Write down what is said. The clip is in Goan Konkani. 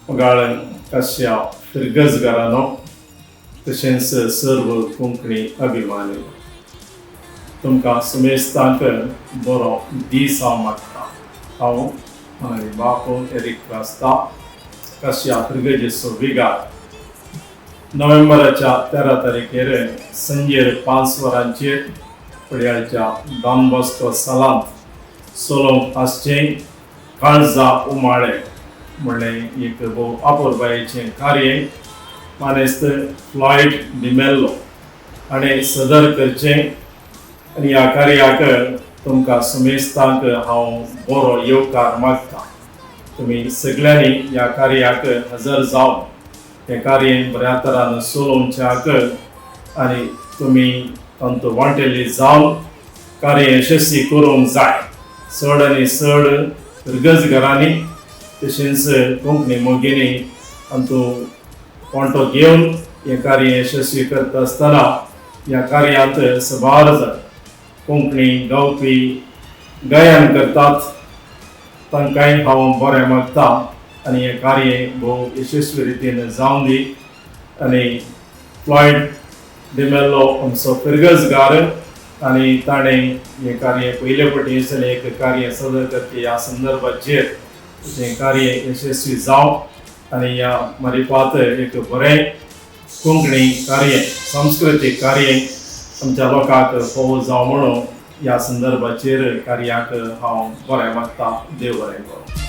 मोगाळ काश्या फिरगजगारांनो, तशेंच सर्व कोंकणी अभिमानी, तुमकां सुमेस्तांक बरो दीस हांव मागता. हांव म्हजी बाप एरीक क्रास्ता, काश्या फिरगजेचो विगार. नोव्हेंबराच्या 13 तारखेर संजेर 5 वरांचेर पडयाळच्या डॉन बॉस्को सालांत चलोवंक आसचें काळजा उमाळे म्हणलें एक भोव अपुरबायेचें कार्य मानेस्त फ्लॉयड डिमेल्लो हाणें सदर करचें आनी ह्या कार्याक तुमकां सुमेस्तांक हांव बरो येवकार मागता. तुमी सगळ्यांनी ह्या कार्याक हजर जावन हें कार्य बऱ्या तरान चलोवच्याक आनी तुमी तांतूं वांटेली जावन कार्य यशस्वी करूंक जाय. चड आनी चड फिरगज घरांनी तशेंच कोंकणी मोगींनी तांतूं वांटो घेवन हें कार्य यशस्वी करता आसतना ह्या कार्यांत साबार जाण कोंकणी गावपी गायन करतात, तांकांय हांव बरें मागता आनी हें कार्य भोव यशस्वी रितीन जावं दी. आनी फ्लॉयड डिमेल्लो आमचो फिरगजगार आनी ताणें हें कार्य पयले फावटी एक कार्य सदर करपी ह्या संदर्भाचेर हें कार्य यशस्वी जावं आनी ह्या मारिफात एक बरें कोंकणी कार्य, सांस्कृतीक कार्य आमच्या लोकांक फावो जावं म्हणून ह्या संदर्भाचेर कार्याक हांव बरें मागता. देव बरें करूं.